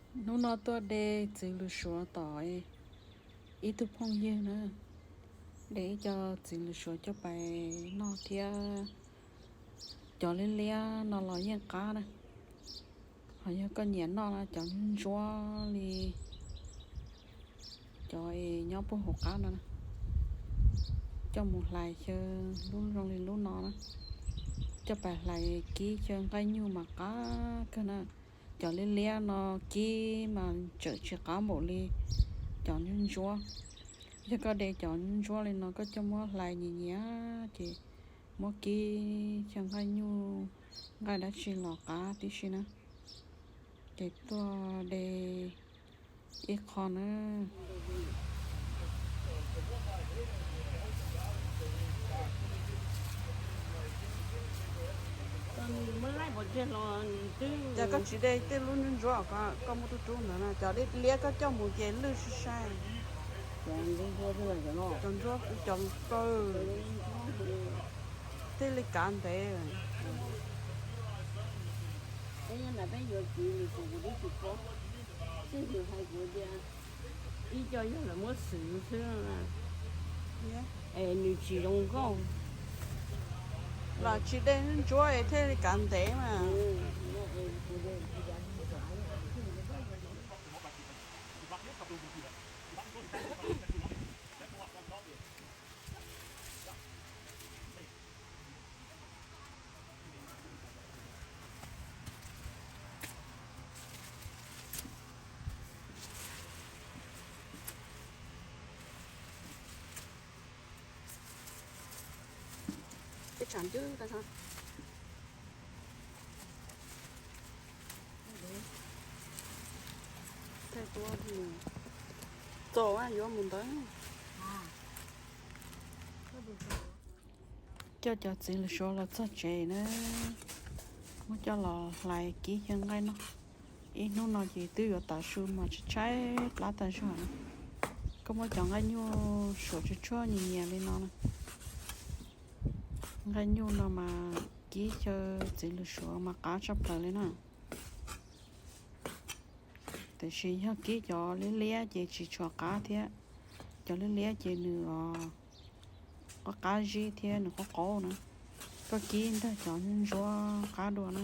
Hnub no tuaj de txiv lws suav tom ib tug phooj ywg na, de ib co txiv lws suav coj pais noj thiab. Cov liab liab no los yeej qab na, ho yog koj nyiam noj no cov ntsuab li cov es nyob puag hauv qab no na, coj mus hlais xyaw lub zoo li lub no na, coj pais hlais kib xyaw nqaij nyuj mas qab kawg na. Cov liab liab no kib mas tseem tsis qab npaum li cov ntsuab ntsuab. Yog koj de cov ntsuab ntsuab li no koj coj muab hlais nyias nyias ces muab kib xyaw nqaij nyuj nqaij dab tsi los qab tib si na. Ces tuaj de ib qho na. Cas koj tsis de tej lub ntsuab ntsuab, koj muab rub rub ntawd na, cov liab liab koj coj mus ces lwj sai sai. Cov ntsuab, cov kaw thiaj li kav ntev. Peb nyob nram peb yuav txiv lws suav kuv twb tsis paub, seb nws hais kuv tias ib co yog lawv muab xwv xwb, es nws tsis zoo nkauj. Los tsis de ntsuab es thiaj li kav ntev mas. Tej tshav ntuj tas no. Txaus yuav mus ntawd. Coj cov txiv lws suav los txog tsev na, muab coj los hlais kib xyaw nqaij noj. Ib hnub no ces twb yuav tav su mas tshaib tshaib plab tag zog na. Koj muab cov nqaij nyuj suav tsuag tsuag nyias nyias li no na. Nqaij nyuj no mas kib xyaw txiv lws suav mas qab tshaj plaws li na. Tiam sis yog kib cov liab liab ces tsis tshua qab thiab. Cov liab liab ces nws qab qab zib thiab nws qaub qaub na. Koj kib ntag cov ntsuab qab dua na.